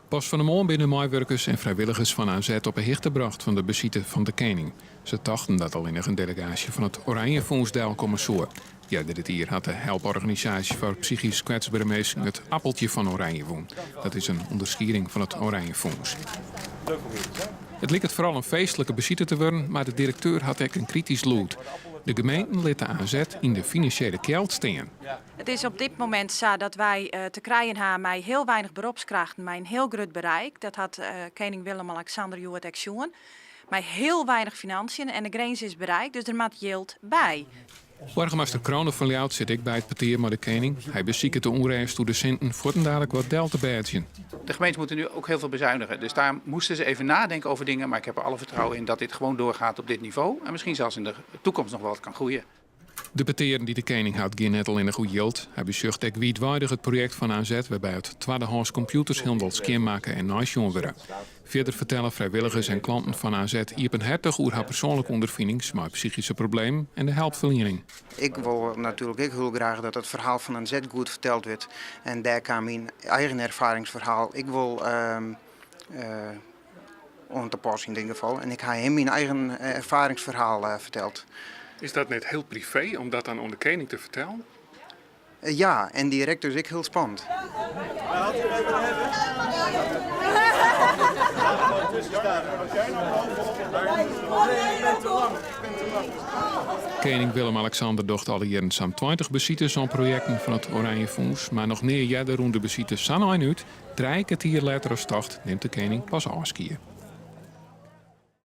Pas fan 'e moarn binne meiwurkers en frijwilligers fan AZ op 'e hichte brocht fan de besite fan de kening. Se tochten dat allinnich in delegaasje fan it Oranjefûns delkomme soe. Earder dit jier hat de helporganisaasje foar psychysk kwetsbere minsken it Appeltje fan Oranje wûn. Dat is in ûnderskieding fan it Oranjefûns. It liket foaral in feestlike besite te wurden, mar de direkteur hat ek in kritysk lûd. De gemeenten litte AZ yn de finansjele kjeld stean. It is op dit momint sa dat wy te krijen ha mei hiel weinich beropskrachten mei in hiel grut bereik. Dat hat kening Willem-Alexander hjoed ek sjoen. Mei hiel weinich financiën en de grins is bereikt, dus der moat jild by. Boargemaster Crone fan Ljouwert sit ek by it petear mei de kening. Hy besiket de ûnrêst oer de sinten fuortendalik wat del te bêdzjen. De gemeenten moeten nu ook heel veel bezuinigen. Dus daar moesten ze even nadenken over dingen. Maar ik heb er alle vertrouwen in dat dit gewoon doorgaat op dit niveau. En misschien zelfs in de toekomst nog wel wat kan groeien. De petearen dy't de kening hat gean net allinnich oer jild. Hy besjocht ek wiidweidich it projekt fan AZ wêrby 't twaddehânsk kompjûters hielendal skjinmakke en neisjoen wurde. Fierder fertelle frijwilligers en klanten fan AZ iepenhertich oer har persoanlike ûnderfinings mei psychyske problemen en de helpferliening. Ik wol natuerlik ek hiel graach dat it ferhaal fan AZ goed ferteld wurdt en dêr kaam myn eigen erfaringsferhaal ek wol oan te pas yn dit gefal. En ik ha him myn eigen erfaringsferhaal ferteld. Is dat net hiel privee om dat dan oan de kening te fertellen? Ja, en direkt dus ek hiel spannend. Kening Willem-Alexander docht alle jierren sa'n 20 besites oan projekten fan it Oranje Fûns, mar noch nea earder rûn de besite sa'n ein út. Trije kertier letter as tocht nimt de kening pas ôfskie.